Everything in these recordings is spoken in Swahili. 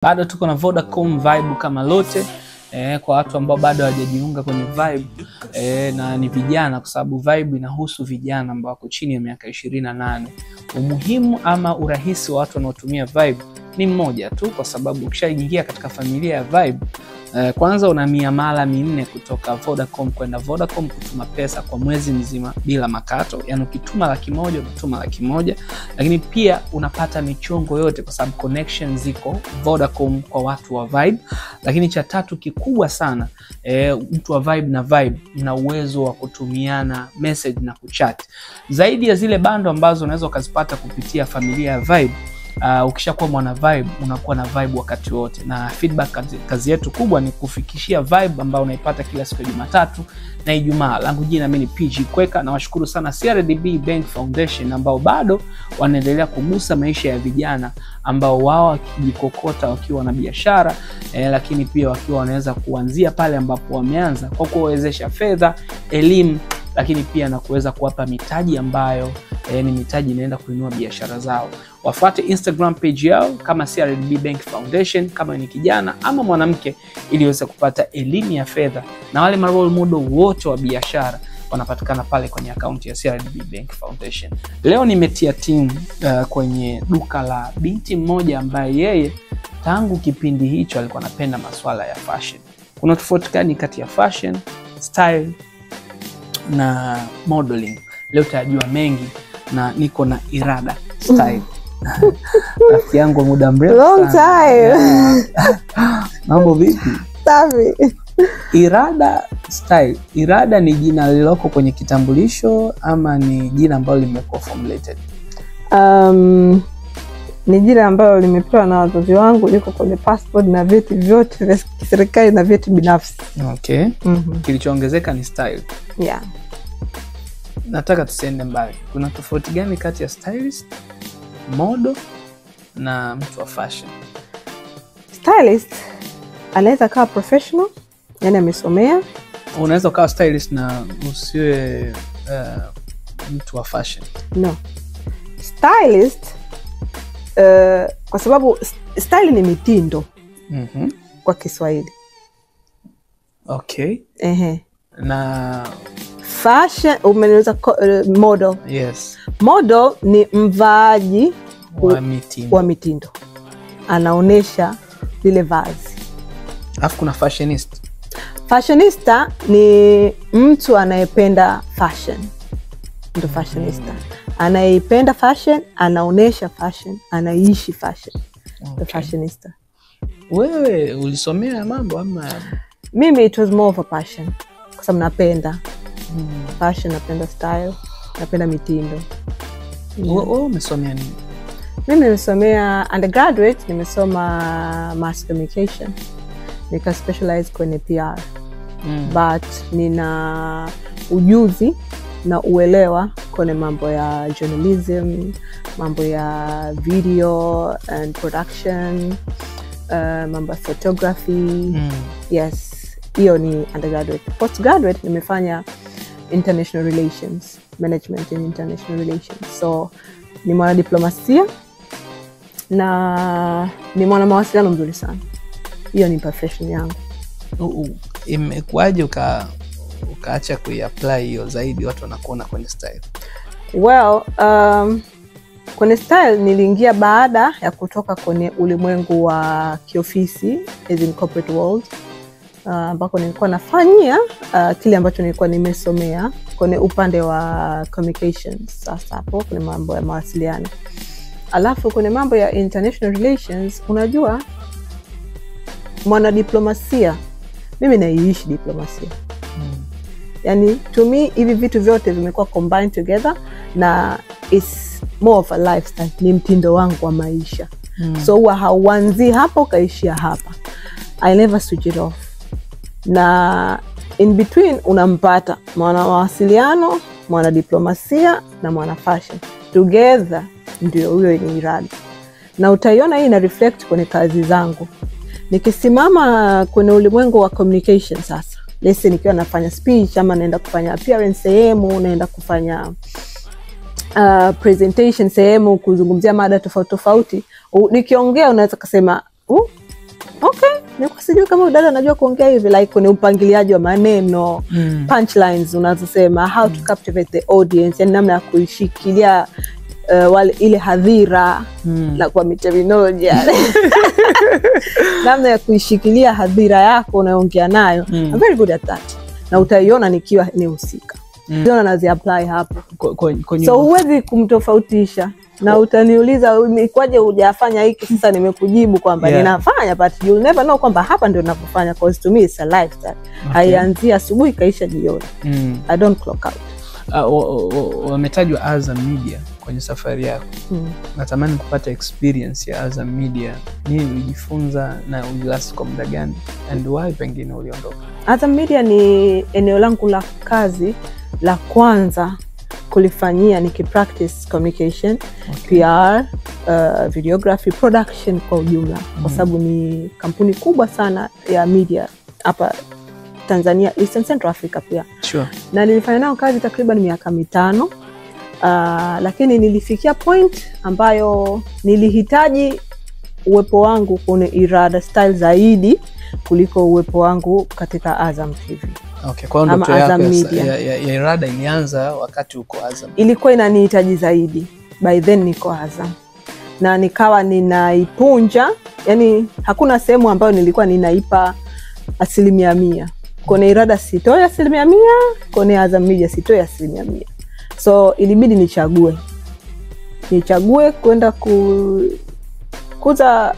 Bado tuko na Vodacom Vibe kama lote kwa watu ambao bado hawajajiunga kwenye Vibe na ni vijana, kwa sababu Vibe inahusu vijana ambao wako chini ya miaka 28. Umuhimu ama urahisi wa watu wanaotumia Vibe ni mmoja tu, kwa sababu ukishaingia katika familia ya Vibe kwanza una miamala 4 kutoka Vodacom kwenda Vodacom kutuma pesa kwa mwezi mzima bila makato. Yaani ukituma 100,000 unatuma 100,000, lakini pia unapata michongo yote kwa sababu connections ziko Vodacom kwa watu wa Vibe. Lakini cha tatu kikubwa sana, mtu wa Vibe na Vibe mna uwezo wa kutumiana message na kuchat. Zaidi ya zile bando ambazo unaweza ukazipata kupitia familia ya Vibe. Ukishakuwa mwana Vibe unakuwa na Vibe wakati wote, na feedback kazi yetu kubwa ni kufikishia Vibe ambayo unaipata kila siku ya Jumatatu na Ijumaa. Langu jina mimi ni PG Kweka, na washukuru sana CRDB Bank Foundation ambao bado wanaendelea kugusa maisha ya vijana ambao wao wakijikokota wakiwa na biashara lakini pia wakiwa wanaweza kuanzia pale ambapo wameanza kwa kuwawezesha fedha, elimu, lakini pia na kuweza kuwapa mitaji ambayo ni mitaji inaenda kuinua biashara zao. Wafuate Instagram page yao kama CRDB Bank Foundation kama ni kijana ama mwanamke, ili uweze kupata elimu ya fedha, na wale ma role model wote wa biashara wanapatikana pale kwenye akaunti ya CRDB Bank Foundation. Leo nimetia timu kwenye duka la binti mmoja ambaye yeye tangu kipindi hicho alikuwa anapenda masuala ya fashion. Kuna tofauti gani kati ya fashion, style na modeling? Leo utajua mengi na niko na Irada Style. Rafiki yangu muda mrefu Long sana. time. Yeah. Mambo vipi? Safi. Irada Style. Irada ni jina lililoko kwenye kitambulisho ama ni jina ambalo limekuwa formulated? Ni jina ambalo limepewa na wazazi wangu, liko kwenye passport na vyeti vyote vya kiserikali na vyeti binafsi. Okay. Kilichoongezeka ni style. Yeah. Nataka tusiende mbali. Kuna tofauti gani kati ya stylist, model na mtu wa fashion? Stylist anaweza kawa professional, yani amesomea. Unaweza ukawa stylist na usiwe mtu wa fashion. No. Stylist kwa sababu style ni mitindo kwa Kiswahili. Okay. Ehe. Na fashion umeniuliza model. Yes. Model ni mvaaji wa mitindo. Wa mitindo. Anaonesha lile vazi. Alafu kuna fashionista. Fashionista ni mtu anayependa fashion. Ndio fashionista. Anayeipenda fashion, anaonesha fashion, anaishi fashion. Okay. The fashionista. Wewe ulisomea mambo ama? Mimi it was more of a passion. Kwa sababu napenda fashion, napenda style, napenda mitindo. Wewe umesomea nini? Mimi nimesomea undergraduate, nimesoma mass communication. Nika specialize kwenye PR. But nina ujuzi na uelewa kwenye mambo ya journalism, mambo ya video and production, mambo ya photography. Yes, hiyo ni undergraduate. Postgraduate nimefanya international relations, management in international relations. So ni mwanadiplomasia na ni mwana mawasiliano mzuri sana. Hiyo ni profession yangu. Imekuwaje ukaacha kuiapply hiyo zaidi, watu wanakuona kwenye style? Well, kwenye style niliingia baada ya kutoka kwenye ulimwengu wa kiofisi, as in corporate world, ambako nilikuwa nafanyia kile ambacho nilikuwa nimesomea kwenye upande wa communications. Sasa hapo kwenye mambo ya mawasiliano. Alafu kwenye mambo ya international relations, unajua mwanadiplomasia, mimi naiishi diplomasia. Yani to me hivi vitu vyote vimekuwa combined together na it's more of a lifestyle, ni mtindo wangu wa maisha. So huwa hauanzi hapo ukaishia hapa. I never switch it off. Na in between unampata mwana mawasiliano, mwana diplomasia na mwana fashion. Together ndio huyo ni Irada. Na utaiona hii ina reflect kwenye kazi zangu. Nikisimama kwenye ulimwengu wa communication sasa, let's say nikiwa nafanya speech ama naenda kufanya appearance sehemu, naenda kufanya presentation sehemu, kuzungumzia mada tofauti tofauti, nikiongea unaweza kusema okay, nilikuwa sijui kama dada anajua kuongea hivi, like kwenye upangiliaji wa maneno, punchlines unazosema, how to captivate the audience, yani namna ya kuishikilia wale ile hadhira na kwa terminology namna ya kuishikilia hadhira yako unayoongea nayo. I'm very good at that, na utaiona nikiwa ni husika mm. Nazi apply hapo, so huwezi kumtofautisha na utaniuliza kwaje hujafanya hiki. Sasa nimekujibu kwamba ninafanya, but you'll never know kwamba hapa ndio ninapofanya, cause to me it's a lifestyle. Okay. Haianzi asubuhi kaisha jioni. I don't clock out. Wametajwa Azam Media kwenye safari yako. Natamani kupata experience ya Azam Media. Nini ulijifunza na ulilast kwa muda gani, and why pengine uliondoka? Azam Media ni eneo langu la kazi la kwanza kulifanyia nikipractice communication, PR, videography, production kwa ujumla, kwa sababu ni kampuni kubwa sana ya media hapa Tanzania, Eastern Central Africa pia. Sure. Na nilifanya nao kazi takriban miaka 5. Lakini nilifikia point ambayo nilihitaji uwepo wangu kwenye Irada Style zaidi kuliko uwepo wangu katika Azam TV. Okay, kwa hiyo ndoto yako ya Irada ilianza wakati uko Azam. Ilikuwa inanihitaji zaidi. By then niko Azam. Na nikawa ninaipunja, yani hakuna sehemu ambayo nilikuwa ninaipa 100%. Kwenye Irada sitoi 100%, kwenye Azam Media sitoi 100%. So ilibidi nichague. Nichague kwenda kuza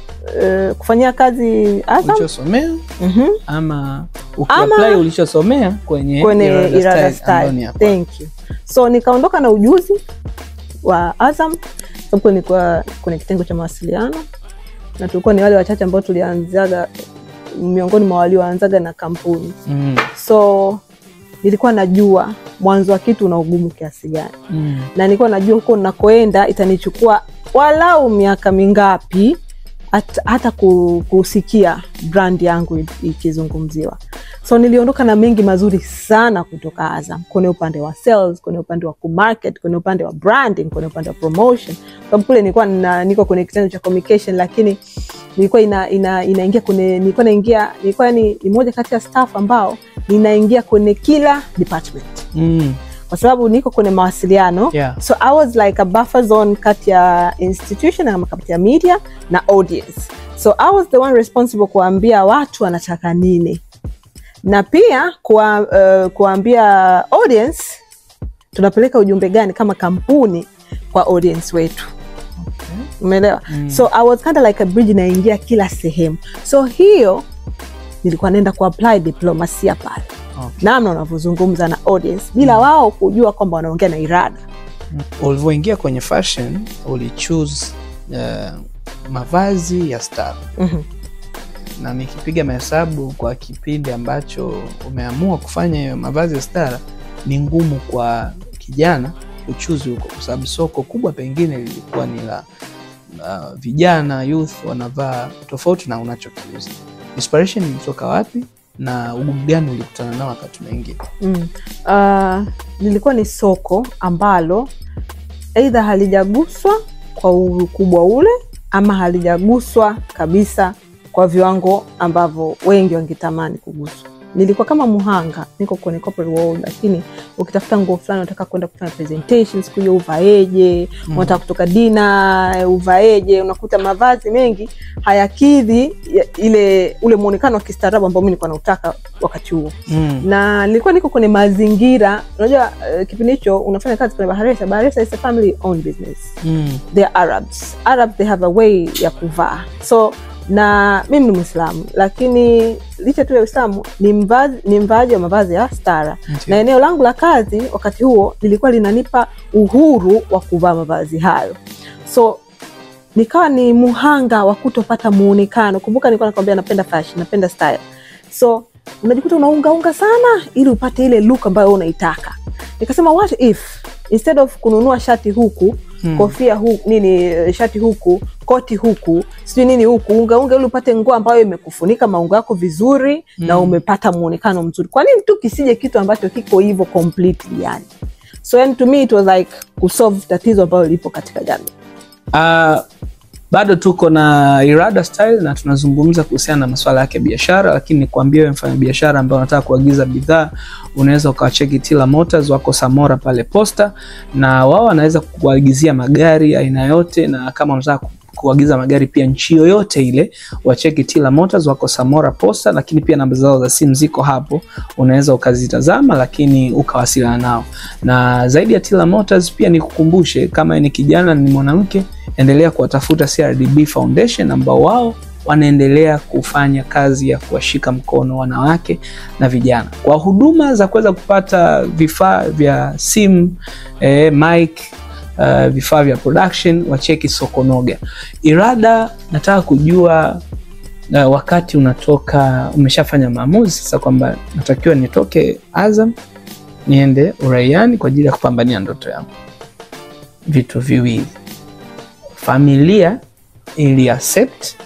kufanyia kazi Azam ulichosomea, ama ukiapply ulichosomea kwenye Irada Style. Thank you. So nikaondoka na ujuzi wa Azam, sababu nilikuwa kwenye kitengo cha mawasiliano na tulikuwa ni wale wachache ambao tulianzaga, miongoni mwa walioanzaga na kampuni. So nilikuwa najua mwanzo wa kitu una ugumu kiasi gani. Na nilikuwa najua huko ninakoenda itanichukua walau miaka mingapi hata kusikia brand yangu ikizungumziwa. So niliondoka na mengi mazuri sana kutoka Azam, kwenye upande wa sales, kwenye upande wa market, kwenye upande wa branding, kwenye upande wa promotion. Sababu kule nilikuwa niko kwenye kitengo cha communication, lakini nilikuwa inaingia kwenye, nilikuwa naingia, nilikuwa ni mmoja kati ya staff ambao ninaingia kwenye kila department. Kwa sababu niko kwenye mawasiliano. So I was like a buffer zone kati ya institution na kati ya media na audience. So I was the one responsible kuambia watu wanataka nini, na pia kuambia audience tunapeleka ujumbe gani kama kampuni kwa audience wetu. Umeelewa? So I was kind of like a bridge, naingia kila sehemu. So hiyo nilikuwa naenda ku apply diplomasia pale. Namna unavyozungumza na audience bila wao kujua kwamba wanaongea na Irada. Ulivyoingia kwenye fashion, ulichoose mavazi ya star. Na nikipiga mahesabu kwa kipindi ambacho umeamua kufanya mavazi ya star, ni ngumu kwa kijana kuchoose huko, kwa sababu soko kubwa pengine lilikuwa ni la vijana youth wanavaa tofauti na unachokiuza. Inspiration ilitoka wapi na ugumu gani ulikutana nao wakati mwingine? Nilikuwa ni soko ambalo either halijaguswa kwa ukubwa ule ama halijaguswa kabisa kwa viwango ambavyo wengi wangetamani kuguswa. Nilikuwa kama muhanga, niko kwenye corporate world, lakini ukitafuta nguo fulani unataka kwenda kufanya presentations siku hiyo uvaeje, unataka kutoka dinner uvaeje, unakuta mavazi mengi hayakidhi ile ule muonekano wa kistaarabu ambao mimi nilikuwa nautaka wakati huo. Na nilikuwa niko kwenye mazingira, unajua kipindi hicho unafanya kazi kwenye Bahresa. Bahresa is a family owned business. They are Arabs. Arabs, they have a way ya kuvaa. So na mimi ni Muislamu, lakini licha tu ya Uislamu ni mvaaji wa mavazi ya stara. Na eneo langu la kazi wakati huo lilikuwa linanipa uhuru wa kuvaa mavazi hayo. So nikawa ni muhanga wa kutopata muonekano. Kumbuka nilikuwa nakwambia napenda fashion, napenda style. So unajikuta unaunga sana ili upate ile look ambayo unaitaka. Nikasema what if instead of kununua shati huku, kofia huku, nini, shati huku, koti huku, sijui nini huku, unga ili upate nguo ambayo imekufunika maungo yako vizuri na umepata muonekano mzuri. Kwa nini tu kisije kitu ambacho kiko hivyo completely yani? So yani to me it was like kusolve tatizo ambalo lipo katika jamii. Bado tuko na Irada Style na tunazungumza kuhusiana na masuala yake ya biashara, lakini nikwambie wewe mfanyabiashara ambaye unataka kuagiza bidhaa, unaweza ukawacheki Tila Motors, wako Samora pale Posta, na wao wanaweza kukuagizia magari aina yote, na kama unataka kuagiza magari pia nchi yoyote ile, wacheki Tila Motors, wako Samora Posta, lakini pia namba zao za simu ziko hapo, unaweza ukazitazama, lakini ukawasiliana nao. Na zaidi ya Tila Motors pia nikukumbushe, kama ni kijana ni mwanamke, endelea kuwatafuta CRDB Foundation ambao wao wanaendelea kufanya kazi ya kuwashika mkono wanawake na vijana kwa huduma za kuweza kupata vifaa vya simu, mic, vifaa vya production, wacheki Sokonoga. Irada, nataka kujua wakati unatoka, umeshafanya maamuzi sasa kwamba natakiwa nitoke Azam niende uraiani kwa ajili ya kupambania ndoto yangu, vitu viwili: familia ili accept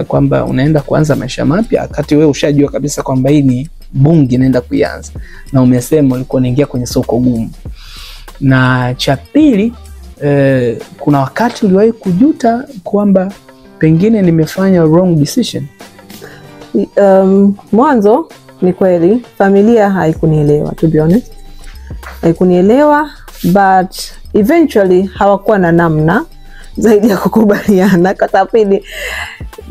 kwamba unaenda kuanza maisha mapya, wakati wewe ushajua kabisa kwamba hii ni bungi naenda kuianza, na umesema ulikuwa unaingia kwenye soko gumu. Na cha pili, kuna wakati uliwahi kujuta kwamba pengine nimefanya wrong decision? Mwanzo ni kweli familia haikunielewa, to be honest, haikunielewa, but eventually hawakuwa na namna zaidi ya kukubaliana, kwa sababu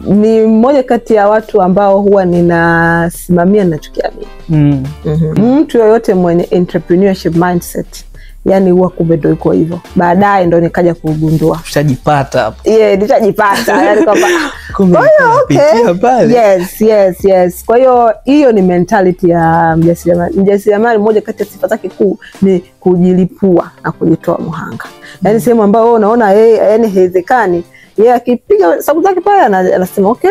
ni mmoja kati ya watu ambao huwa ninasimamia ninachokiamini. Mtu yoyote mwenye entrepreneurship mindset, yani huwa kumbe ndo iko hivyo. Baadaye ndo nikaja kugundua. Ushajipata hapo. Yeah, nishajipata. Yani kwamba Kumbe kwa hiyo okay. unapitia pale. Yes. Kwa hiyo hiyo ni mentality ya mjasiriamali. Mjasiriamali, mmoja kati ya sifa zake kuu ni kujilipua na kujitoa muhanga. Yaani sehemu ambayo wewe unaona yeye yani haiwezekani, yeye akipiga sababu zake pale anasema okay,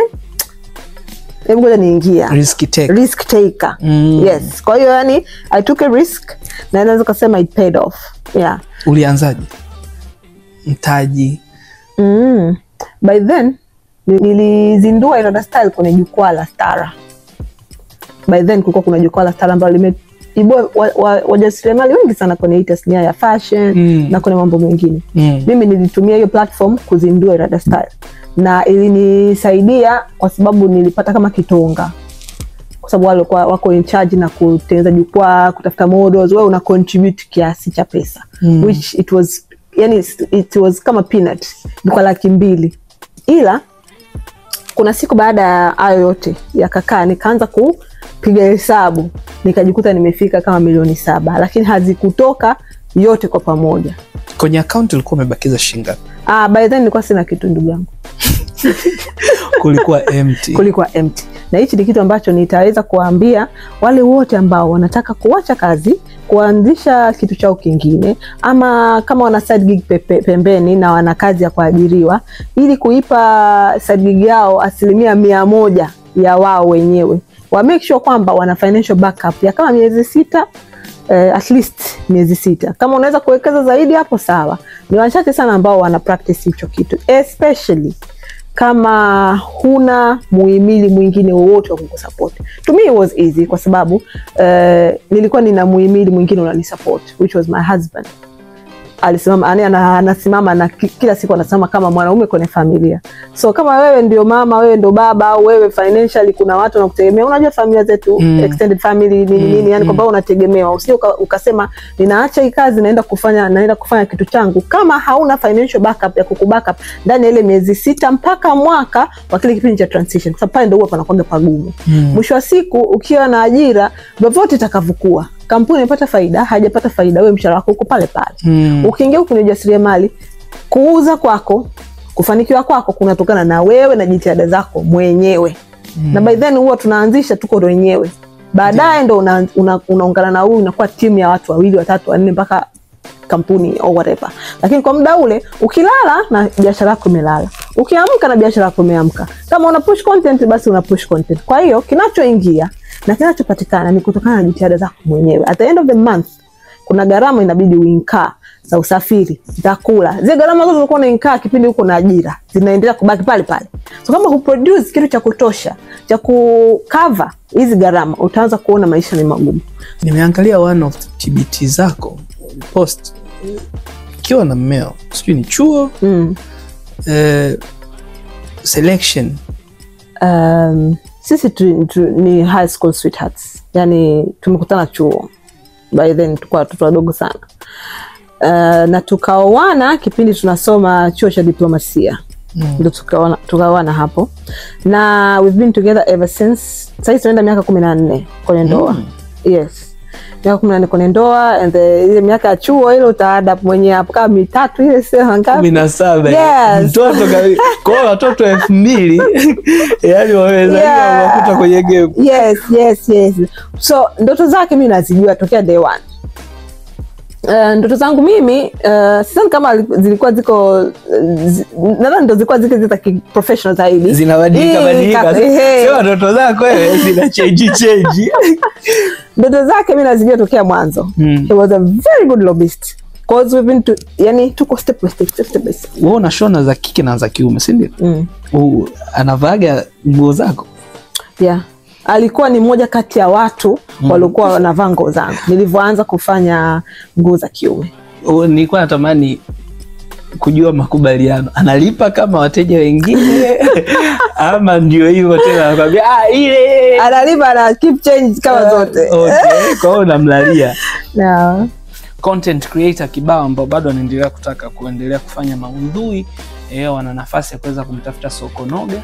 hebu ngoja niingia. Risk take. Risk taker. Yes. Kwa hiyo yani I took a risk na naweza kusema it paid off. Yeah. Ulianzaje? Mtaji? By then nilizindua Irada Style kwenye jukwaa la Stara. By then kulikuwa kuna jukwaa la Stara ambalo limeibua wajasiriamali wengi sana kwenye hii tasnia ya fashion na kwenye mambo mengine. Mimi nilitumia hiyo platform kuzindua Irada Style na ilinisaidia kwa sababu nilipata kama kitonga, kwa sababu wale walikuwa wako in charge na kutengeneza jukwaa, kutafuta models, wewe una contribute kiasi cha pesa which it was, yani it was kama peanut, ilikuwa 200,000. Ila kuna siku baada ya hayo yote yakakaa, nikaanza kupiga hesabu, nikajikuta nimefika kama 7,000,000, lakini hazikutoka yote kwa pamoja. Kwenye account ulikuwa umebakiza shilingi ngapi? Ah, by then nilikuwa sina kitu, ndugu yangu. Kulikuwa empty. Kulikuwa empty. Na hichi ni kitu ambacho nitaweza kuwaambia wale wote ambao wanataka kuacha kazi, kuanzisha kitu chao kingine, ama kama wana side gig pembeni na wana kazi ya kuajiriwa, ili kuipa side gig yao 100% ya wao wenyewe, wa make sure kwamba wana financial backup ya kama miezi 6, at least miezi 6. Kama unaweza kuwekeza zaidi hapo sawa. Ni wachache sana ambao wana practice hicho kitu, especially kama huna muhimili mwingine wowote wa kukusupport. To me it was easy kwa sababu nilikuwa nina muhimili mwingine unanisupport, which was my husband. Alisimama, yani anasimama na kila siku anasimama kama mwanaume kwenye familia. So kama wewe ndio mama, wewe ndio baba, au wewe financially kuna watu wanakutegemea. Unajua familia zetu, extended family nini nini, yani kwamba unategemewa. Usije ukasema ninaacha hii kazi naenda kufanya kitu changu kama hauna financial backup ya kukubackup ndani ya ile miezi 6 mpaka mwaka wa kile kipindi cha transition. Kwa sababu pale ndio huwa panakuwa pagumu. Mwisho wa siku ukiwa na ajira, vyovyote itakavyokuwa, kampuni imepata faida, haijapata faida, wewe mshahara wako uko pale pale. Ukiingia huko kwenye ujasiriamali, kuuza kwako, kufanikiwa kwako kunatokana na wewe na jitihada zako mwenyewe. Na by then huwa tunaanzisha tuko wenyewe. Baadaye ndo unaungana na huyu, inakuwa timu ya watu 2, 3, 4 mpaka kampuni or whatever. Lakini kwa muda ule ukilala na biashara yako imelala, ukiamka na biashara yako imeamka. Kama una push content basi una push content. Kwa hiyo kinachoingia na kinachopatikana ni kutokana na jitihada zako mwenyewe. At the end of the month kuna gharama inabidi uinkaa za usafiri, za kula. Zile gharama zote zilikuwa unainkaa kipindi uko na ajira zinaendelea kubaki pale pale. So kama huproduce kitu cha kutosha cha kucover hizi gharama, utaanza kuona maisha ni magumu. Nimeangalia one of the TBT zako post ukiwa na mmeo, sijui ni chuo. Selection. Sisi ni high school sweethearts, yani tumekutana chuo, by then tulikuwa watoto wadogo sana. Na tukaoana kipindi tunasoma chuo cha diplomasia. Ndio tukaoana hapo, na we've been together ever since. Sasa tunaenda miaka 14 kwenye ndoa. Yes, miaka 14 kwenye ndoa. And ile miaka ya chuo ile utaada mwenyewe hapo kama mitatu ile, sio ngapi? 17. Yes. Mtoto kwa watoto 2000 yani wamezaliwa wakuta kwenye game. Yes, yes, yes. So ndoto zake mimi nazijua tokea day one. Ndoto zangu mimi sidhani kama zilikuwa ziko nadhani ndo zilikuwa ziko za professional zaidi. Zinabadilika badilika. Sio ndoto zako wewe zina change change. Ndoto zake mimi nazijua tokea mwanzo. He was a very good lobbyist. Cause we've been to, yani tuko step by step, step by step. Wewe unashona za kike na za kiume, si ndio? Anavaaga nguo zako? Yeah. Alikuwa ni mmoja kati ya watu walikuwa wanavaa nguo zangu nilivyoanza kufanya nguo za kiume. Nilikuwa natamani kujua makubaliano, analipa kama wateja wengine ama ndio hivyo tena anakuambia ile analipa na keep change kama zote. Okay, kwa hiyo unamlalia. No. Content creator kibao ambao bado wanaendelea kutaka kuendelea kufanya maudhui, wana nafasi ya kuweza kumtafuta Sokonoga.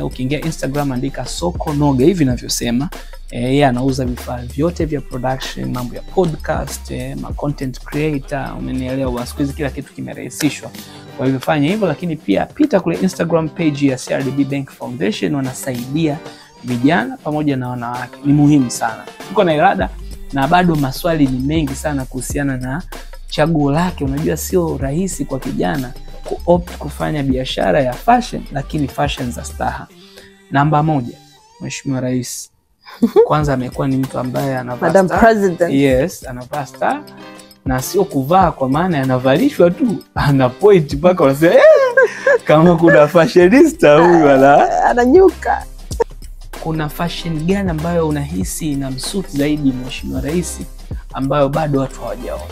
Ukiingia Instagram andika Sokonoga hivi ninavyosema. Yeye anauza vifaa vyote vya production, mambo ya podcast, ma content creator, umenielewa? Siku hizi kila kitu kimerahisishwa. Kwa hivyo fanya hivyo, lakini pia pita kule Instagram page ya CRDB Bank Foundation, wanasaidia vijana pamoja na wanawake. Ni muhimu sana. Tuko na Irada na bado maswali ni mengi sana kuhusiana na chaguo lake. Unajua sio rahisi kwa kijana kuopt kufanya biashara ya fashion, lakini fashion za staha. Namba 1, Mheshimiwa Rais kwanza amekuwa ni mtu ambaye anavaa Madam star. President. Yes, anavaa star na sio kuvaa kwa maana anavalishwa tu, ana point mpaka unasema kama kuna fashionista huyu ananyuka. Kuna fashion gani ambayo unahisi inamsuit zaidi Mheshimiwa Rais ambayo bado watu hawajaona?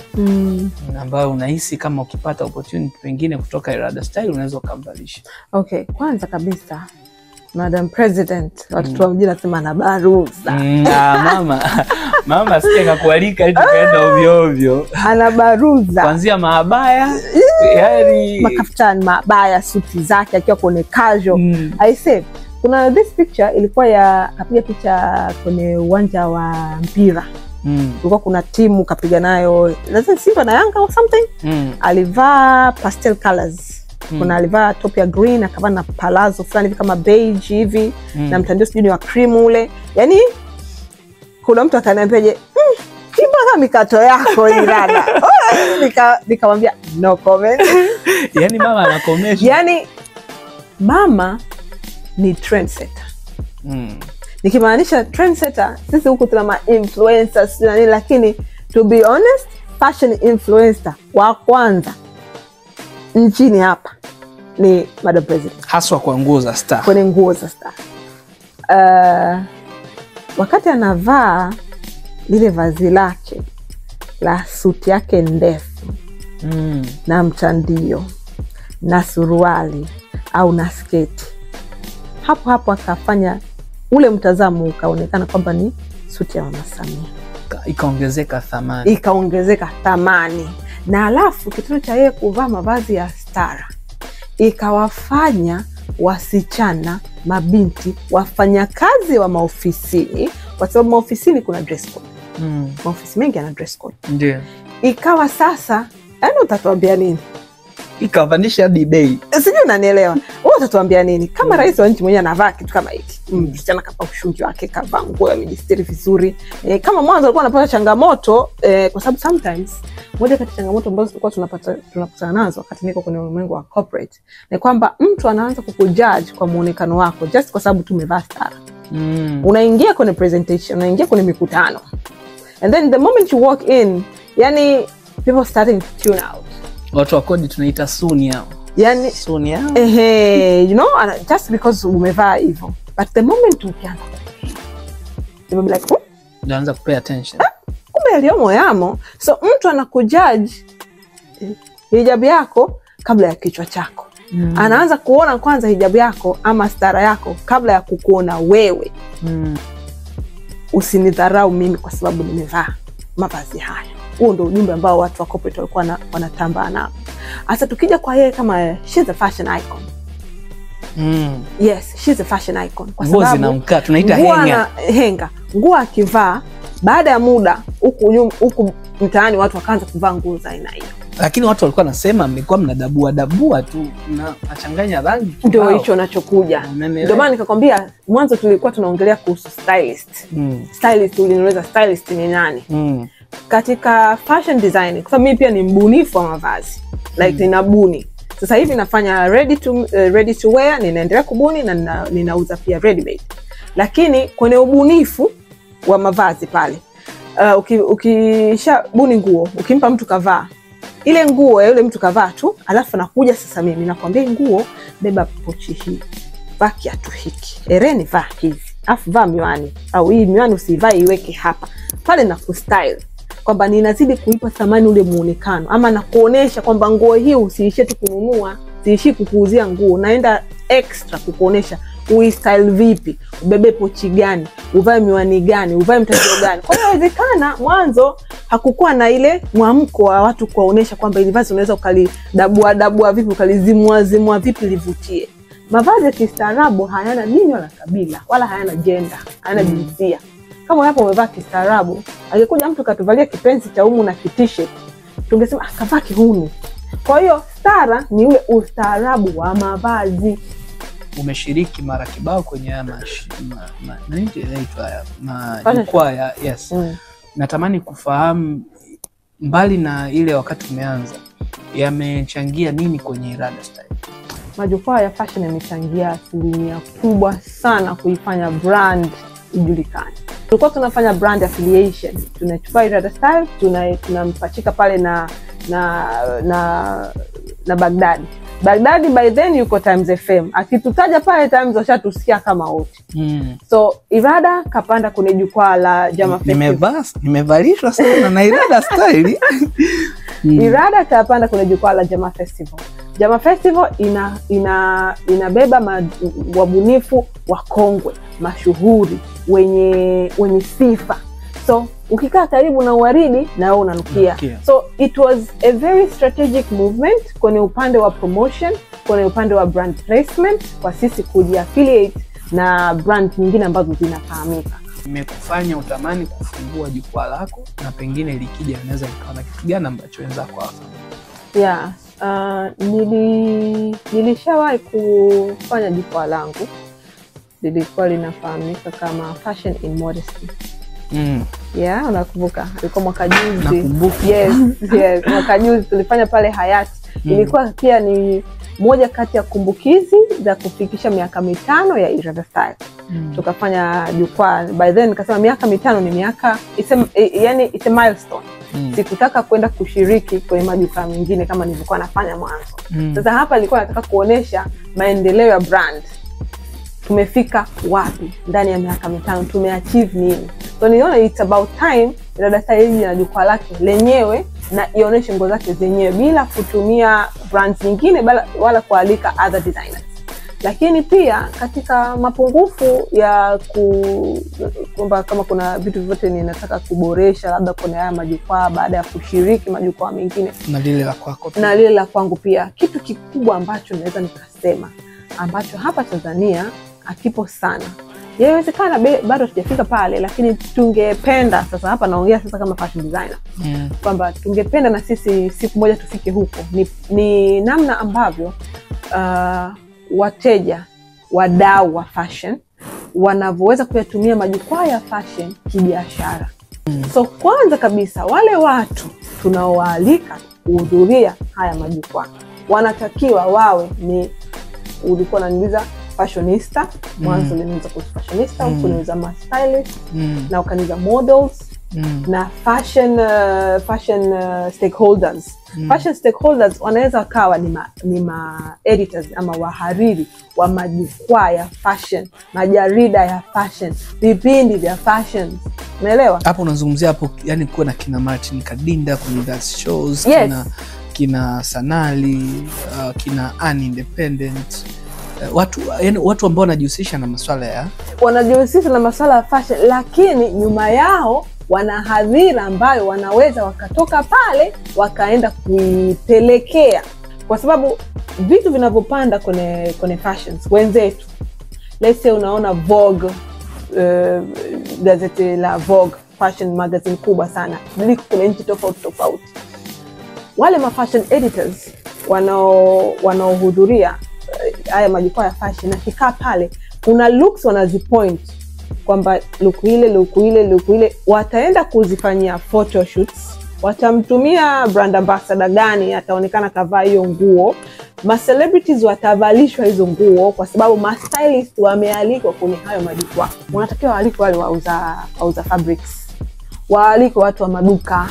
Ambayo unahisi kama ukipata opportunity pengine kutoka Irada Style unaweza ukamvalisha? Okay, kwanza kabisa Madam President, watoto wa mjini nasema ana baruza. Mama sikia kakualika ili tukaenda ovyo ovyo. Ana baruza. Kuanzia maabaya, yani makaftani maabaya, suti zake akiwa kwenye casual. I say kuna this picture ilikuwa ya kapiga picha kwenye uwanja wa mpira. Kulikuwa kuna timu kapiga nayo, nadhani Simba na Yanga or something. Alivaa pastel colors. Kuna alivaa top ya green, akavaa na palazzo fulani hivi kama beige hivi, na mtandio sijui ni wa cream ule. Yani kuna mtu akaniambia, je, kama mikato yako Irada. Nikamwambia no comment. Yani mama anakomesha. Yani mama ni trendsetter. Nikimaanisha trendsetter, sisi huku tuna ma influencers na nini, lakini to be honest, fashion influencer wa kwanza nchini hapa ni Madam President, haswa kwa nguo za star. Kwenye nguo za star. Wakati anavaa lile vazi lake la suti yake ndefu na mtandio na suruali au na sketi, hapo hapo akafanya ule mtazamo ukaonekana kwamba ni suti ya Mama Samia. Ikaongezeka thamani. Ikaongezeka thamani. Na alafu kitendo cha yeye kuvaa mavazi ya stara ikawafanya wasichana, mabinti, wafanyakazi wa maofisini, kwa sababu maofisini kuna dress code. Maofisi mengi yana dress code. Ndio. Ikawa sasa, yaani utatuambia nini? Ikawapandisha hadi bei. Sijui unanielewa. Wewe utatuambia nini? Kama rais wa nchi mwenyewe anavaa kitu kama hiki. Msichana kavaa ushungi wake, kavaa nguo, amejistiri vizuri. Kama mwanzo alikuwa anapata changamoto, kwa sababu sometimes moja kati ya changamoto ambazo tulikuwa tunapatana nazo wakati niko kwenye ulimwengu wa corporate ni kwamba mtu anaanza kukujudge kwa muonekano wako just kwa sababu tu umevaa stara. Unaingia kwenye presentation, unaingia kwenye mikutano. And then the moment you walk in, yani people starting to tune out. Watu wa kodi tunaita suni yao. Yani suni yao. You know, just because umevaa hivyo. But the moment ukianza, they will be like, oh, unaanza kupay attention. Kumbe yaliyomo yamo. So mtu anakujudge hijabu yako kabla ya kichwa chako. Anaanza kuona kwanza hijabu yako ama stara yako kabla ya kukuona wewe. Usinidharau mimi kwa sababu nimevaa mavazi haya. Huo ndio ujumbe ambao watu wa corporate walikuwa wanatambaa nao. Sasa tukija kwa yeye kama she's a fashion icon. Yes, she's a fashion icon. Kwa sababu zinamkaa, tunaita henga. Henga. Nguo akivaa baada ya muda huku mtaani watu wakaanza kuvaa nguo za aina hiyo. Lakini watu walikuwa nasema mlikuwa mnadabua dabua tu na achanganya rangi. Ndio hicho nachokuja. Ndio maana nikakwambia mwanzo tulikuwa tunaongelea kuhusu stylist. Stylist, uliniuliza stylist ni nani? Katika fashion design, kwa sababu mimi pia ni mbunifu wa mavazi. Like ninabuni. Sasa hivi nafanya ready to wear, ninaendelea kubuni na ninauza pia ready made. Lakini kwenye ubunifu wa mavazi pale, ukisha buni nguo, ukimpa mtu kavaa, ile nguo ya yule mtu kavaa tu, alafu nakuja sasa mimi nakwambia nguo, beba pochi hii, vaa kiatu hiki, ereni vaa hizi, afu vaa miwani, au hii miwani usivae iweke hapa. Pale na kustyle kwamba ninazidi kuipa thamani ule muonekano, ama nakuonesha kwamba nguo hii usiishie tu kununua, siishii kukuuzia nguo, naenda extra kukuonesha uistyle vipi, ubebe pochi gani, uvae miwani gani, uvae mtandio gani. Kwa hiyo inawezekana mwanzo hakukuwa na ile mwamko wa watu kuwaonesha kwamba ili vazi unaweza ukalidabua dabua vipi, ukalizimua zimua vipi livutie. Mavazi ya kistaarabu hayana dini wala kabila, wala hayana gender, hayana jinsia. Kama hapo umevaa kistaarabu, angekuja mtu katuvalia kipenzi cha umu na t-shirt, tungesema akavaa kihuni. Kwa hiyo stara ni ule ustaarabu wa mavazi. Umeshiriki mara kibao kwenye haya majukwaa ya yes. Natamani kufahamu mbali na ile wakati umeanza, yamechangia nini kwenye Irada Style? Majukwaa ya fashion yamechangia asilimia kubwa sana kuifanya brand ijulikane. Tulikuwa tunafanya brand affiliation, tunachukua Irada Style, tunampachika pale na Baghdadi. Baghdadi by then yuko Times FM. Akitutaja pale Times washatusikia kama wote. So Irada kapanda kwenye jukwaa la Jama Festival. Nimevalishwa sana na Irada Style. Irada kapanda kwenye jukwaa la Jama Festival. Jama Festival inabeba wabunifu wakongwe, mashuhuri, wenye sifa. So ukikaa karibu na uwaridi na wewe unanukia. So it was a very strategic movement kwenye upande wa promotion, kwenye upande wa brand placement, kwa sisi kuji-affiliate na brand nyingine ambazo zinafahamika. Imekufanya utamani kufungua jukwaa lako, na pengine likija inaweza ikawa na kitu gani ambacho wenzako hawafanyi? Yeah, nilishawahi kufanya jukwaa langu. Lilikuwa linafahamika kama Fashion in Modesty. Yeah, unakumbuka? Ilikuwa mwaka juzi. Nakumbuka. Yes, yes, mwaka juzi tulifanya pale Hayat. Ilikuwa pia ni moja kati ya kumbukizi za kufikisha miaka 5 ya Irada Style. Tukafanya jukwaa. By then nikasema miaka 5 ni miaka, it's a milestone. Sikutaka kwenda kushiriki kwenye majukwaa mengine kama nilivyokuwa nafanya mwanzo. Sasa hapa nilikuwa nataka kuonesha maendeleo ya brand. Tumefika wapi ndani ya miaka 5, tumeachieve nini? So niliona it's about time Irada Style ije na jukwaa lake lenyewe na ionyeshe nguo zake zenyewe bila kutumia brands nyingine wala kualika other designers. Lakini pia katika mapungufu ya kwamba kama kuna vitu vyote ninataka kuboresha labda kuna haya majukwaa baada ya kushiriki majukwaa mengine na lile la kwako pia. Na lile la kwangu pia, kitu kikubwa ambacho naweza nikasema ambacho hapa Tanzania hakipo sana. Yawezekana bado hatujafika pale, lakini tungependa sasa, hapa naongea sasa kama fashion designer, kwamba tungependa na sisi siku moja tufike huko. Ni namna ambavyo wateja, wadau wa fashion wanavyoweza kuyatumia majukwaa ya fashion kibiashara. So kwanza kabisa wale watu tunaowaalika kuhudhuria haya majukwaa wanatakiwa wawe ni, ulikuwa unaniuliza fashionista, mwanzo uliniuliza kuhusu fashionista, ukaniuliza ma stylist, na ukaniuliza models, na fashion stakeholders. Fashion stakeholders wanaweza wakawa ni ma editors ama wahariri wa majukwaa ya fashion, majarida ya fashion, vipindi vya fashion. Unaelewa? Hapo unazungumzia hapo, yani kuwa na kina Martin Kadinda kwenye that shows, yes. Kina Kina Sanali, kina An Independent, watu, yani watu ambao wanajihusisha na masuala ya wanajihusisha na masuala ya fashion, lakini nyuma yao wana hadhira ambayo wanaweza wakatoka pale wakaenda kuipelekea, kwa sababu vitu vinavyopanda kwenye fashions wenzetu, let's say unaona Vogue, gazeti la Vogue, fashion magazine kubwa sana, liko kwenye nchi tofauti tofauti. Wale ma fashion editors wanaohudhuria haya majukwaa ya fashion, na kikaa pale kuna looks wanazipoint kwamba look ile, look ile, look ile, wataenda kuzifanyia photoshoots, watamtumia brand ambassador gani ataonekana kavaa hiyo nguo, ma celebrities watavalishwa hizo nguo kwa sababu ma stylist wamealikwa kwenye hayo majukwaa. Wanatakiwa waalikwe wale wauza fabrics, waalikwe watu wa maduka,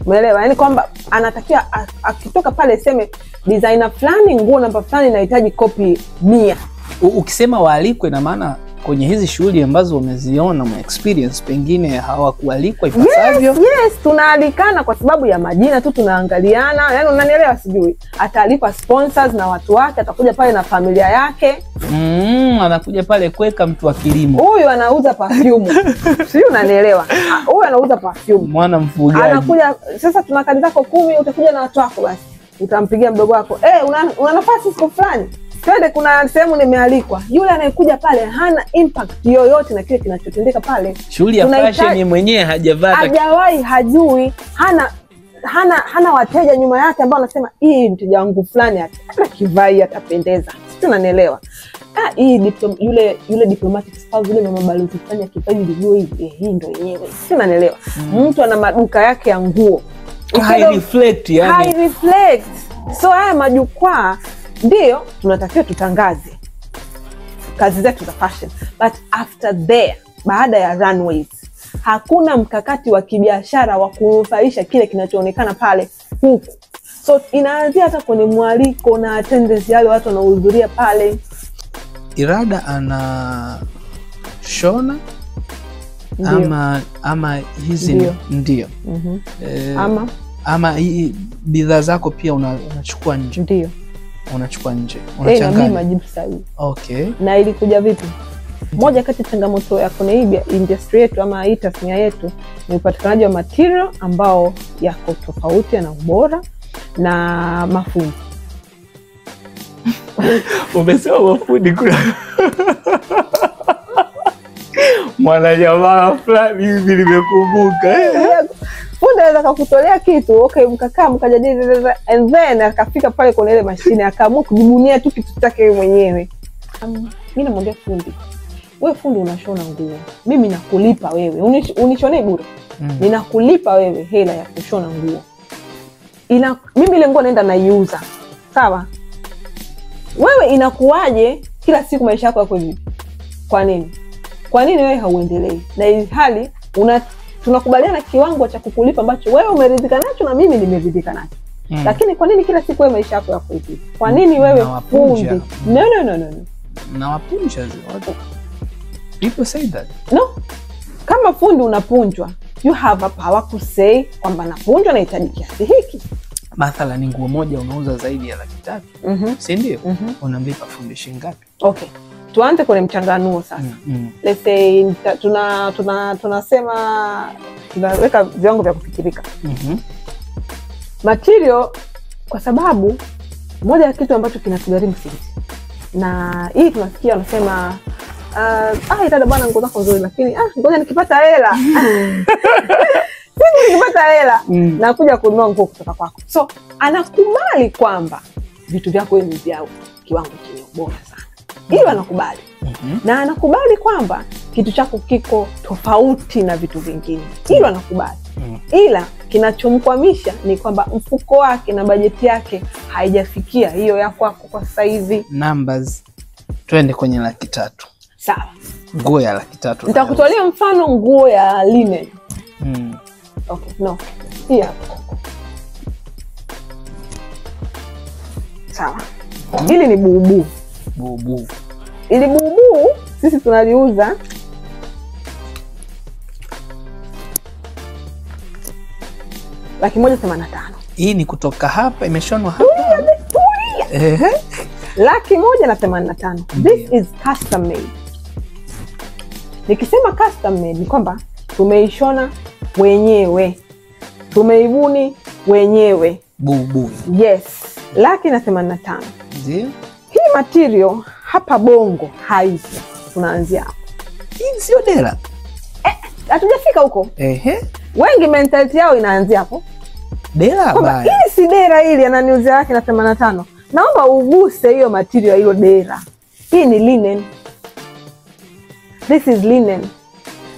umeelewa? Yani kwamba anatakiwa akitoka pale seme designer fulani nguo namba fulani inahitaji kopi 100. Ukisema waalikwe, na maana kwenye hizi shughuli ambazo umeziona, ume experience, pengine hawakualikwa ipasavyo. Yes, tunaalikana kwa sababu ya majina tu, tunaangaliana, yani unanielewa, sijui ataalikwa sponsors na watu wake, atakuja pale na familia yake. Anakuja pale kuweka mtu wa kilimo, huyu anauza perfume sijui unanielewa, huyu anauza perfume, mwana mfugaji anakuja. Sasa tuna kadi zako 10, utakuja na watu wako, basi utampigia mdogo wako, una nafasi siku fulani, twende, kuna sehemu nimealikwa. Yule anayekuja pale hana impact yoyote na kile kinachotendeka pale. Shughuli ya fashion mwenyewe hajavaa, hajawahi, hajui, hana wateja nyuma yake ambao wanasema hii mteja wangu fulani atakivai atapendeza, sio? Unanielewa? Hii yule diplomatic spouse, yule mama balozi fulani akivai nguo hii, hii ndio yenyewe, sio? Unanielewa? Mtu ana maduka yake ya nguo, high reflect, yani high reflect. So haya majukwaa ndio tunatakiwa tutangaze kazi zetu za fashion, but after there, baada ya runways, hakuna mkakati wa kibiashara wa kunufaisha kile kinachoonekana pale huku. So inaanzia hata kwenye mwaliko na attendance yale watu wanahudhuria pale. Irada ana shona ama hizi ndio. Ama hii bidhaa zako pia unachukua nje. Ndio. Unachukua nje, unachanganya. Na mimi majibu sahihi. Okay. Na ilikuja vipi? Moja kati ya changamoto ya kwenye hii industry yetu ama hii tasnia yetu ni upatikanaji wa material ambao yako tofauti na ubora na mafundi. Umesema mafundi kuna mwana jamaa fulani hivi nimekumbuka. Fundi anaweza kukutolea kitu, okay, mkakaa mkajadili, and then akafika pale kwenye ile mashine akaamua kujibunia tu kitu chake yeye mwenyewe. Mimi namwambia fundi, wewe fundi unashona nguo, mimi nakulipa wewe, unishonee bure. Ninakulipa wewe hela ya kushona nguo. Mimi ile nguo naenda naiuza. Sawa? Wewe inakuwaje kila siku maisha yako yako hivi? Kwa nini? Kwa nini wewe hauendelei? Na hali tunakubaliana kiwango cha kukulipa ambacho wewe umeridhika nacho na mimi nimeridhika nacho. Lakini kwa nini kila siku wewe maisha yako yako hivi? Kwa nini wewe fundi? No. Na wapunja watu. People say that. No. Kama fundi unapunjwa, you have a power to say kwamba napunjwa nahitaji kiasi hiki. Mathalan nguo moja unauza zaidi ya 300,000. Si ndio? Unamlipa fundi shilingi ngapi? Okay. Tuanze kwenye mchanganuo sasa. Let's say tunasema tunaweka viwango vya kufikirika. Material, kwa sababu moja ya kitu ambacho kinatugharimu sisi. Na hii tunasikia wanasema dada bwana nguo zako nzuri, lakini ngoja nikipata hela. Mimi nikipata hela nakuja kununua nguo kutoka kwako. So anakubali kwamba vitu vyako ni vya kiwango chenye ubora sana. Hilo anakubali. Na anakubali kwamba kitu chako kiko tofauti na vitu vingine. Hilo anakubali. Ila kinachomkwamisha ni kwamba mfuko wake na bajeti yake haijafikia hiyo ya kwako kwa sasa hivi. Numbers. Twende kwenye 300,000. Sawa. Nguo ya 300,000. Nitakutolea mfano nguo ya linen. Okay, no. Hii hapa. Sawa. Hili ni bubu. Bubu. Ili bubu sisi tunaliuza 185,000. Hii ni kutoka hapa, imeshonwa hapa. Ehe. 185,000. This is custom made. Nikisema custom made ni kwamba tumeishona wenyewe, tumeibuni wenyewe. Bubu. Yes, 185,000. Ndio. Hii material hapa Bongo haipo. Tunaanzia hapo. Hii sio dera. Hatujafika huko. Ehe. Wengi mentality yao inaanzia hapo. Dera baya. Hii si dera, hili ananiuzia 185,000. Naomba uguse hiyo material hilo dera. Hii ni linen. This is linen.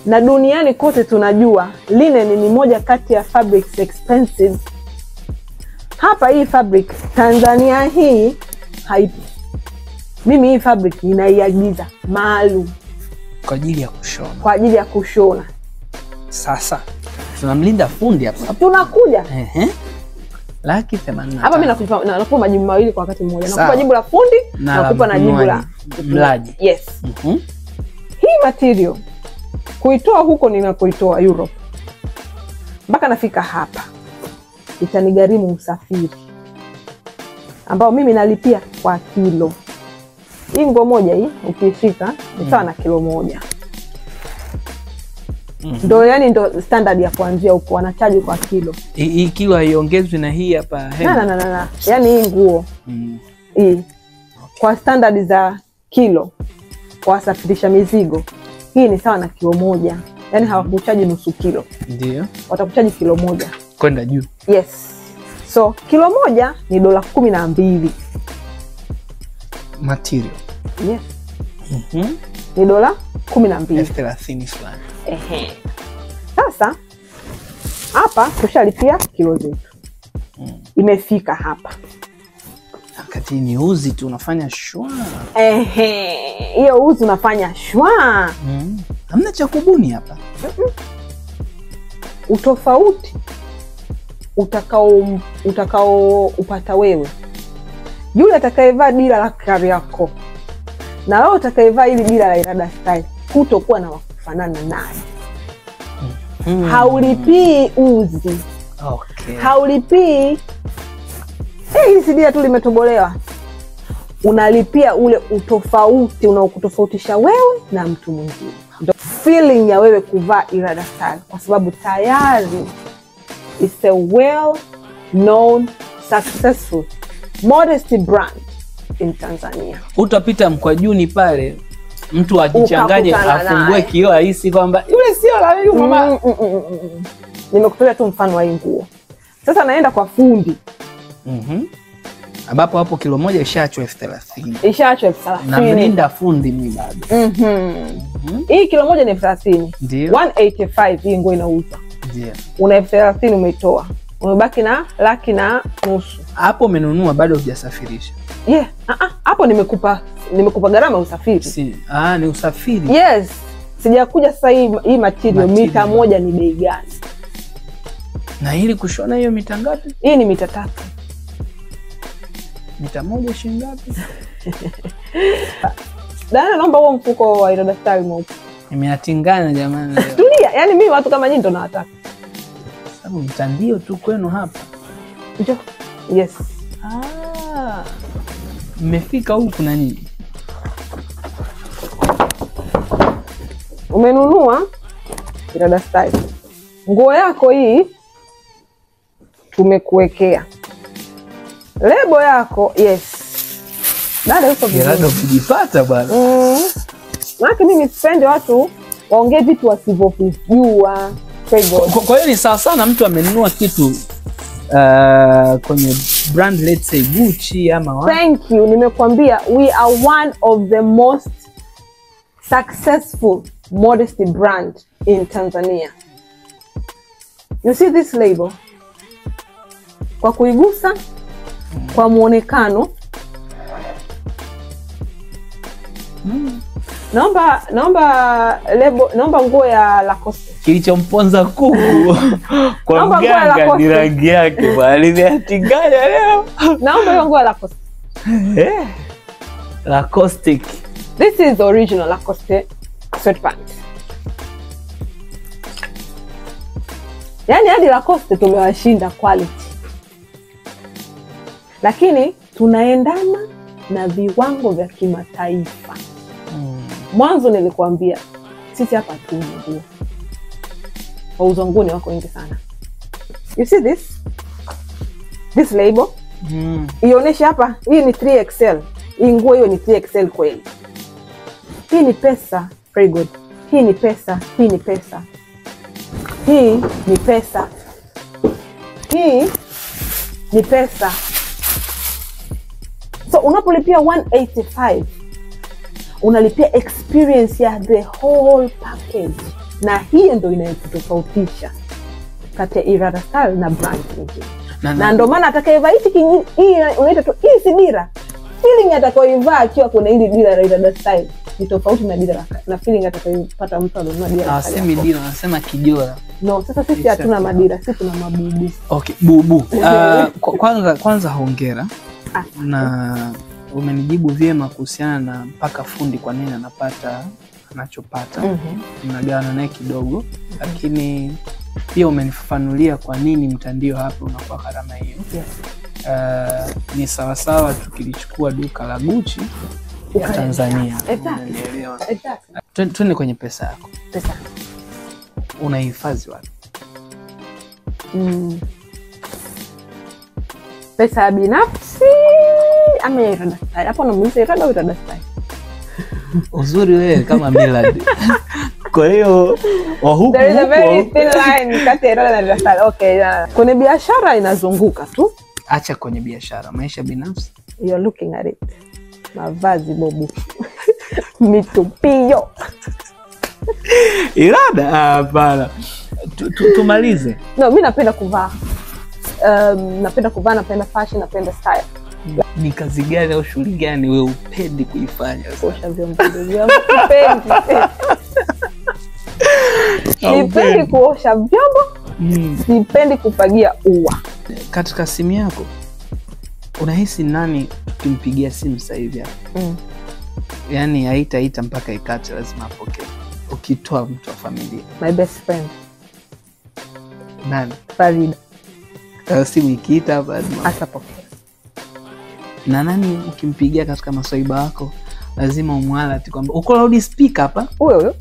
Na duniani kote tunajua linen ni moja kati ya fabrics expensive. Hapa hii fabric Tanzania hii haipo. Mimi hii fabric ninaiagiza maalum kwa ajili ya kushona. Kwa ajili ya kushona. Sasa tunamlinda fundi hapa. Tunakuja. Ehe. 185,000. Hapa mimi nakupa majibu mawili kwa wakati mmoja. Nakupa jibu la fundi na nakupa na jibu la mlaji. Yes. Hii material kuitoa huko ninakoitoa Europe mpaka nafika hapa itanigharimu usafiri ambao mimi nalipia kwa kilo. Hii nguo moja hii ukishika ni sawa na kilo moja. Ndo yani ndo standard ya kuanzia huko, wanachaji kwa kilo. Hii kilo haiongezwi na hii hapa. Na. Yaani hii nguo hii okay. Kwa standard za kilo kwa wasafirisha mizigo hii ni sawa na kilo moja. Yaani hawakuchaji nusu kilo. Ndio. Watakuchaji kilo moja kwenda juu. Yes. So kilo moja ni $12. Material. Yes. Ni $12. 30,000 fulani. Ehe. Sasa hapa tushalipia kilo zetu. Imefika hapa. Wakati ni uzi tu unafanya shwa. Ehe, hiyo uzi unafanya shwa. Hamna cha kubuni hapa. Utofauti utakao upata wewe, yule atakayevaa dira la Kariakoo na wewe utakayevaa hili dira la Irada Style, hutokuwa na wakufanana naye. Haulipii uzi. Okay. Haulipii hili si dira tu limetobolewa. Unalipia ule utofauti unaokutofautisha wewe na mtu mwingine. Ndio feeling ya wewe kuvaa Irada Style, kwa sababu tayari it's a well known successful modesty brand in Tanzania. Utapita Mkwajuni pale mtu ajichanganye afungue kioo ahisi kwamba yule sio la yule mama. Nimekutolea tu mfano wa hii nguo. Sasa naenda kwa fundi. Ambapo hapo kilo moja ishaachwa 30,000. Ishaachwa 30,000. Na mlinda fundi mimi bado. Hii kilo moja ni 30,000. Ndio. 185 hii nguo inauzwa. Ndio. Una 30,000 umeitoa. Umebaki na 150,000. Hapo umenunua bado hujasafirisha. Yeah, hapo nimekupa gharama usafiri. Si, ni usafiri. Yes. Sijakuja sasa hii material mita moja ni bei gani? Na ili kushona hiyo mita ngapi? Hii ni mita 3. Mita moja shilingi ngapi? Dana, naomba huo mfuko wa Irada Style mweupe. Nimeatingana jamani. Tulia, yani mimi watu kama nyinyi ndo nawataka. Sababu mtandio tu kwenu hapa. Njoo. Yes. Mmefika huku na nini? Umenunua Irada Style. Nguo yako hii tumekuwekea lebo yako. Yes. Dada yuko vizuri. Irada kujipata bwana. Maana mimi sipendi watu waongee vitu wasivyovijua. Kwa hiyo ni sawa sana mtu amenunua kitu kwenye brand, let's say Gucci ama wapi. Thank you. Nimekuambia we are one of the most successful modesty brand in Tanzania. You see this label? Kwa kuigusa, kwa muonekano. Naomba lebo, naomba nguo ya Lacoste. Kilichomponza kuku kwa mganga ni rangi yake bwana, limeatingana leo. Naomba hiyo nguo ya Lacoste. Lacoste. This is the original Lacoste sweatpants. Yaani hadi Lacoste tumewashinda quality. Lakini tunaendana na viwango vya kimataifa. Mwanzo nilikuambia sisi hapa hatuuzi nguo. Wauza nguo ni wako wengi sana. You see this? This label? Ionyeshe hapa, hii ni 3XL. Hii nguo hiyo ni 3XL kweli. Hii ni pesa, very good. Hii ni pesa, hii ni pesa. Hii ni pesa. Hii ni pesa. So unapolipia 185 unalipia experience ya the whole package, na hiyo ndio inayotofautisha kati ya Irada Style na brand nyingine. Na ndio maana atakayevaa hichi hii unaita tu hii si dira, feeling atakayoivaa akiwa kuna hili dira la Irada Style ni tofauti na dira na feeling atakayopata mtu alionunua dira. Hawasemi dira, wanasema kijora. No, sasa sisi hatuna madira, sisi tuna mabubu. Okay, bubu. Kwanza hongera. Na umenijibu vyema kuhusiana na mpaka fundi kwa nini anapata anachopata. Mnagawana naye kidogo, lakini pia umenifafanulia kwa nini mtandio hapo unakuwa gharama hiyo. Yes. Ni sawasawa tukilichukua duka la Gucci ya Tanzania. Exactly. Exactly. Twende kwenye pesa yako. Pesa unahifadhi wapi? Pesa ya binafsi ama ya Irada Style? Hapo namuuliza Irada au Irada Style? Uzuri wewe kama Millard. Kwa hiyo wa huku there is a very thin line kati ya Irada na Irada Style. Okay, yeah. Kwenye biashara inazunguka tu. Acha kwenye biashara, maisha binafsi. You're looking at it. Mavazi bobu. Mitupio. Irada? Hapana. Tumalize. No, mimi napenda kuvaa. Napenda kuvaa, napenda fashion, napenda style. Ni kazi gani au shughuli gani wewe upendi kuifanya? Kuosha vyombo vyangu sipendi. Sipendi kuosha vyombo. Sipendi kufagia ua. Katika simu yako unahisi nani tukimpigia simu sasa hivi hapa? Yaani haitaita mpaka ikate, lazima apokee. Ukitoa mtu wa familia. My best friend. Nani? Farida. Simu ikiita hapa lazima atapokea. Na nani ukimpigia katika maswaiba wako lazima umwalati kwamba uko loud speaker hapa? Huyo huyo.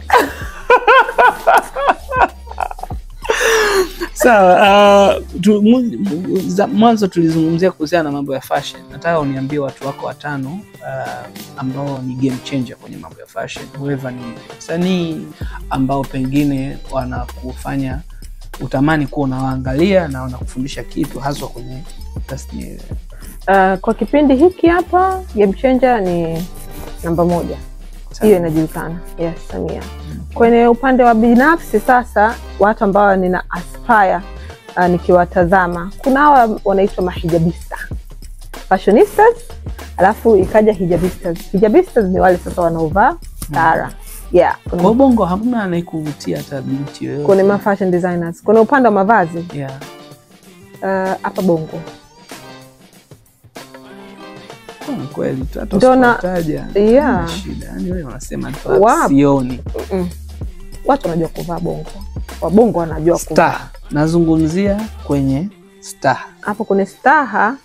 Sawa, mwanzo tulizungumzia kuhusiana na mambo ya fashion. Nataka uniambie watu wako watano ambao ni game changer kwenye mambo ya fashion. Whoever ni msanii ambao pengine wanakufanya utamani kuwa unawaangalia na wanakufundisha kitu haswa kwenye tasnia. Kwa kipindi hiki hapa game changer ni namba 1. Hiyo inajulikana. Yes, Samia. Kwenye upande wa binafsi sasa, watu ambao nina aspire nikiwatazama, kuna hawa wanaitwa mahijabista, fashionistas, alafu ikaja hijabistas. Hijabistas ni wale sasa wanaovaa stara. Yeah. Kwa Bongo hamna anayekuvutia hata binti yoyote. Kuna ma fashion designers. Kuna upande wa mavazi. Yeah. Hapa Bongo. Kweli tu hata usitaja. Yeah. Shida. Yaani wewe unasema tu sioni. Watu wanajua kuvaa Bongo. Wabongo wanajua kuvaa. Nazungumzia kwenye staha. Hapo kwenye staha.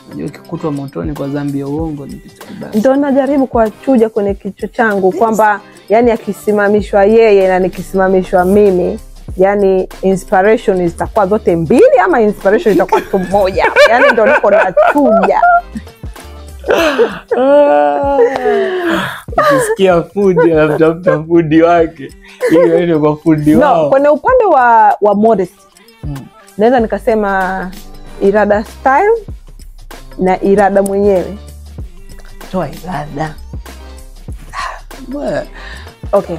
Unajua ukikutwa motoni kwa dhambi ya uongo ni kitu kibaya. Ndio najaribu kuwachuja kwenye kichwa changu kwamba yani akisimamishwa yeye na nikisimamishwa mimi, yani inspiration zitakuwa zote mbili ama inspiration itakuwa tu moja. Yani ndio niko nachuja. Ukisikia fundi anamtafuta fundi wake ili aende kwa fundi wao. No, kwenye upande wa modesty naweza nikasema Irada Style na Irada mwenyewe. Toa Irada. Okay.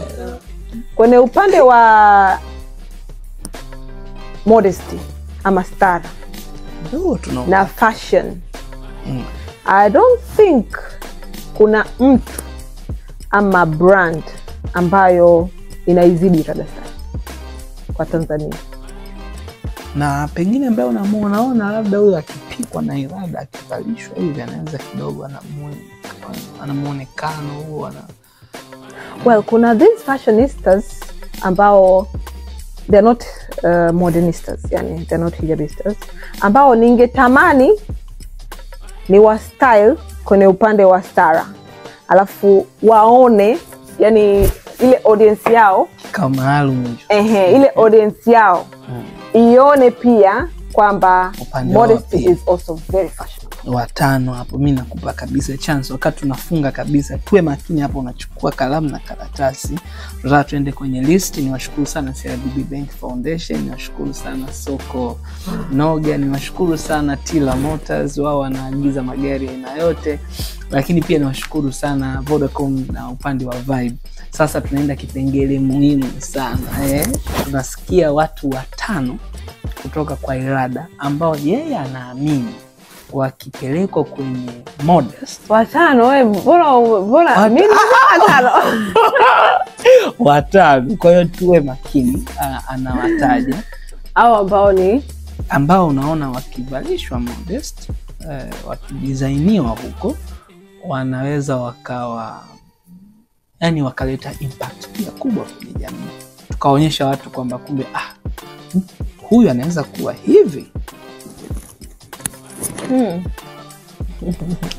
Kwenye upande wa modesty ama star na fashion, I don't think kuna mtu ama brand ambayo inaizidi Irada Style kwa Tanzania. Na pengine ambaye unamuona labda huyo akipikwa na Irada akivalishwa hivi anaanza kidogo ana muonekano huo ana. Well, kuna these fashionistas ambao they're not modernistas, yani they're not hijabistas, ambao ningetamani ni wa style kwenye upande wa stara, alafu waone yani ile audience yao kama maalum hicho. Ile audience yao ione pia kwamba modesty is also very fashionable. Watano hapo mimi nakupa kabisa chance, wakati tunafunga kabisa tuwe makini hapo, unachukua kalamu na karatasi. Tunataka tuende kwenye list. Niwashukuru sana CRDB Bank Foundation, niwashukuru sana Soko Noga, niwashukuru sana Tila Motors, wao wanaagiza magari aina yote, lakini pia niwashukuru sana Vodacom na upande wa Vibe. Sasa tunaenda kipengele muhimu sana. Tunasikia watu watano kutoka kwa Irada ambao yeye anaamini wakipelekwa kwenye modest. Watano wewe, bora mimi watano. Watano. Kwa hiyo tuwe makini, anawataja hao ambao ni ambao unaona wakivalishwa modest, wakidesigniwa huko wanaweza wakawa yani wakaleta impact pia kubwa kwenye jamii. Tukaonyesha watu kwamba kumbe huyu anaweza kuwa hivi.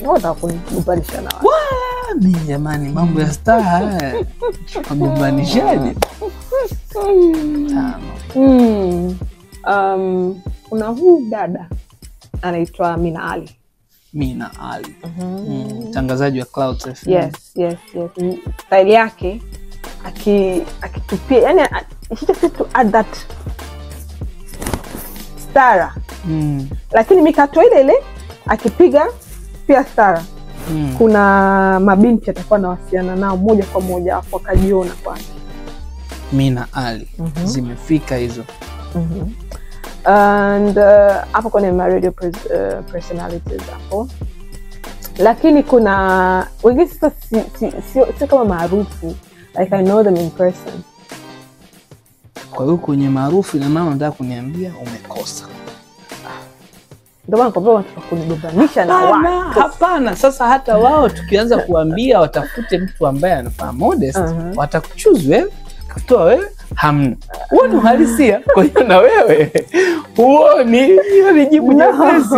Unataka kunigombanisha na watu. Mimi jamani, mambo ya star haya. Kugombanishaje? Tano. Kuna huyu dada anaitwa Mina Ali. Mina Ali. Mtangazaji wa Clouds FM. Yes. Style yake akitupia, yani she just need to add that stara. Lakini mikato ile ile akipiga pia stara. Kuna mabinti atakuwa anawasiliana nao moja kwa moja afu akajiona kwake. Mina Ali. Zimefika hizo. And hapo kwenye ma radio personalities hapo. Lakini kuna wengine sasa si kama maarufu, like I know them in person. Kwa hiyo kwenye maarufu ina maana unataka kuniambia umekosa. Ndio maana kwa sababu kunigombanisha na wao. Hapana, sasa hata wao tukianza kuambia watafute mtu ambaye anafaa modest, watakuchoose wewe, kutoa wewe hamna. Huo ni uhalisia. Kwa hiyo na wewe huoni hiyo ni jibu jepesi.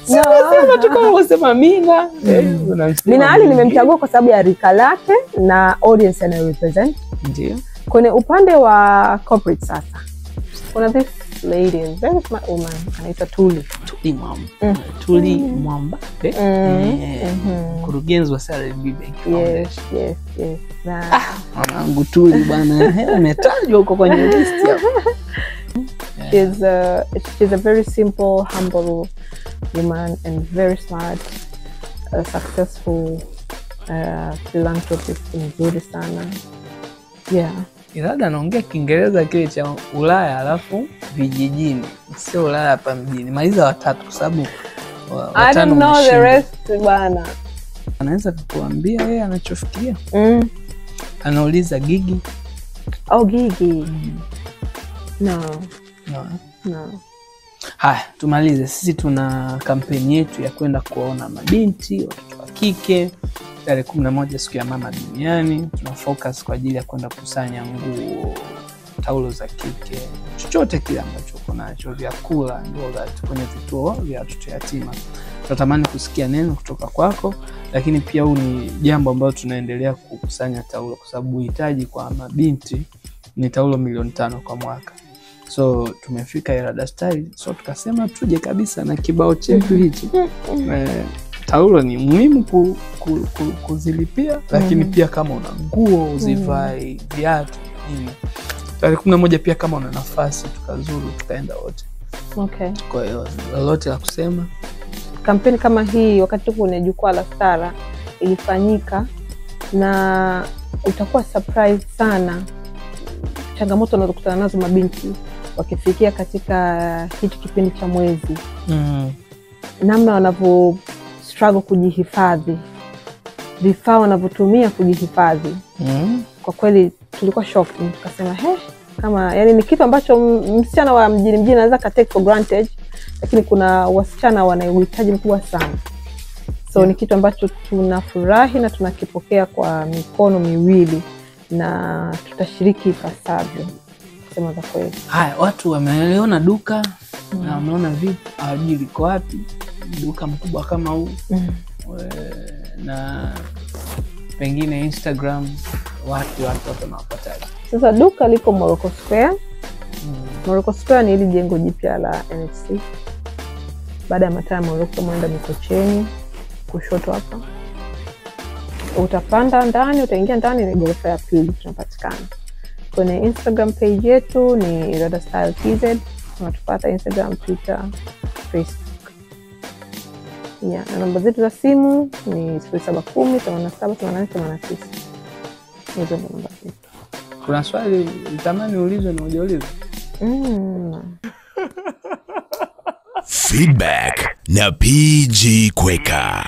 Sema tu kama unasema Mina. Mina Ali nimemchagua kwa sababu ya rika lake na audience anayorepresent. Ndio. Kwenye upande wa corporate sasa, kuna this lady, very smart woman, anaitwa Tuli. Tuli Mwamba. Tuli Mwamba. Mkurugenzi wa CRDB Bank Foundation. Yes. Mwanangu Tuli bwana, umetajwa huko kwenye list hapo. She's a very simple, humble woman and very smart, a successful philanthropist nzuri sana. Yeah. Irada anaongea Kiingereza kile cha Ulaya alafu vijijini, sio Ulaya hapa mjini. Maliza watatu kwa sababu I don't know the rest bwana. Anaweza kukuambia yeye anachofikiria. Anauliza Gigi. Oh, Gigi. No. Haya, tumalize. Sisi tuna kampeni yetu ya kwenda kuona mabinti, watoto wa kike. Tarehe 11 siku ya mama duniani, tuna focus kwa ajili ya kwenda kukusanya nguo, taulo za kike, chochote kile ambacho uko nacho, vyakula, nguo za kwenye vituo vya watoto yatima. Tunatamani kusikia neno kutoka kwako, lakini pia huu ni jambo ambalo tunaendelea kukusanya taulo kwa sababu uhitaji kwa mabinti ni taulo milioni 5 kwa mwaka. So tumefika Irada Style, so tukasema tuje kabisa na kibao chetu hichi. Taulo ni muhimu kuzilipia, lakini pia kama una nguo uzivai, viatu nini. Tarehe 11 pia kama una nafasi tukazuru tukaenda wote. Okay. Kwa hiyo lolote la kusema. Kampeni kama hii wakati tupo kwenye jukwaa la stara ilifanyika na utakuwa surprise sana changamoto wanazokutana nazo mabinti wakifikia katika hichi kipindi cha mwezi. Namna wanavyo struggle kujihifadhi, vifaa wanavyotumia kujihifadhi. Kwa kweli tulikuwa shocked, tukasema kama yani ni kitu ambacho msichana wa mjini anaweza ka take for granted, lakini kuna wasichana wana uhitaji mkubwa sana. So ni kitu ambacho tunafurahi na tunakipokea kwa mikono miwili na tutashiriki ipasavyo. Nasema za kweli. Haya, watu wameona duka na wameona vipi, hawajui liko wapi duka mkubwa kama huu. Na pengine Instagram watu wanawapataje? Sasa duka liko Morocco Square. Morocco Square ni hili jengo jipya la NHC. Baada ya mataa ya Morocco mwenda Mikocheni kushoto hapa. Utapanda ndani, utaingia ndani, ni ghorofa ya pili tunapatikana. Kwenye Instagram page yetu ni Irada Style TZ. Unatupata Instagram, Twitter, Facebook. Yeah, na namba zetu za simu ni 0710 87 88 89. Hizo ndo namba zetu. Kuna swali nitamani uulizwe na hujaulizwa. Feedback na PG Kweka.